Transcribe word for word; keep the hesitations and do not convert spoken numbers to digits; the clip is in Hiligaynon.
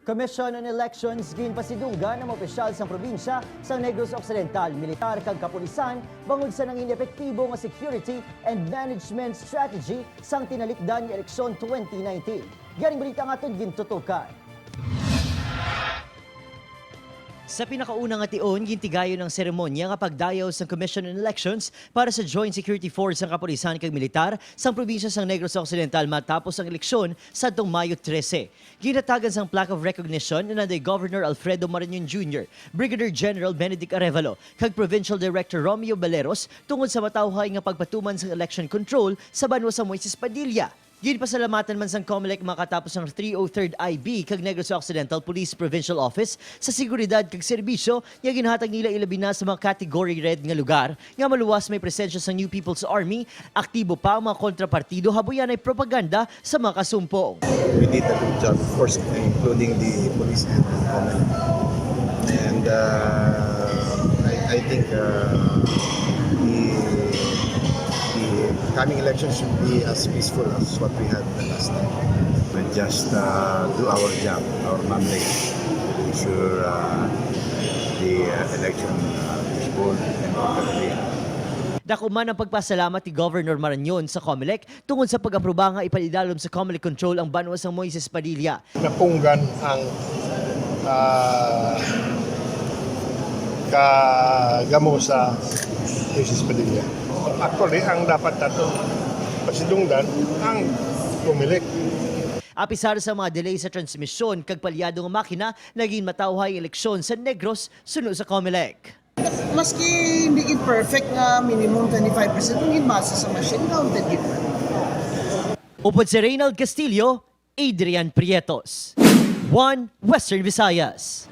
Commission on Elections ginpasidunggan ang mga opisyal sang probinsya sang Negros Occidental, militar kag kapulisan bangod sa nangin epektibo nga security and management strategy sang tinalikdan nga eleksyon twenty nineteen. Ganing balita ang aton gintutukan. Sa pinakauna nga tion, gintigayon ang seremonya nga pagdayaw sang Commission on Elections para sa Joint Security Force sang kapulisan kag militar sang probinsya sang Negros Occidental matapos ang eleksyon sadtong Mayo trese. Ginhatagan sang plaque of recognition ni Governor Alfredo Marañon Junior, Brigadier General Benedict Arevalo, kag Provincial Director Romeo Baleros tungod sa matawhay nga pagpatuman sang election control sa banwa sa Moises Padilla. Ginpasalamatan man sang Comelec makatapos ang three oh third I B kag Negros Occidental Police Provincial Office sa seguridad kag serbisyo nga ginhatag nila, ilabi na sa mga category red nga lugar nga maluwas may presensya sang New People's Army. Aktibo pa ang mga kontrapartido habuyanay propaganda sa mga kasumpong. We did a good job, of course, including the police and the government. And uh, I, I think uh, the, the coming election should be as peaceful as what we had the last time. We just uh, do our job, our mandate, ensure uh, the uh, election uh, is bold and orderly. Dako man ang pagpasalamat ni Governor Marañon sa Comelec tungod sa pag-aproba nga ipalidalom sa Comelec control ang banwa sang Moises Padilla. Napunggan ang ah, kagamo sa Moises Padilla. Actually, ang dapat nato pasidunggan ang Comelec. Apisar sa mga delay sa transmisyon kag palyado nga makina, naging matawhay ang eleksyon sa Negros suno sa Comelec. Maski hindi gid perfect nga minimum twenty-five percent, kung ginbase sa machine, counted gid. Upod si Reynald Castillo, Adrian Prietos, One Western Visayas.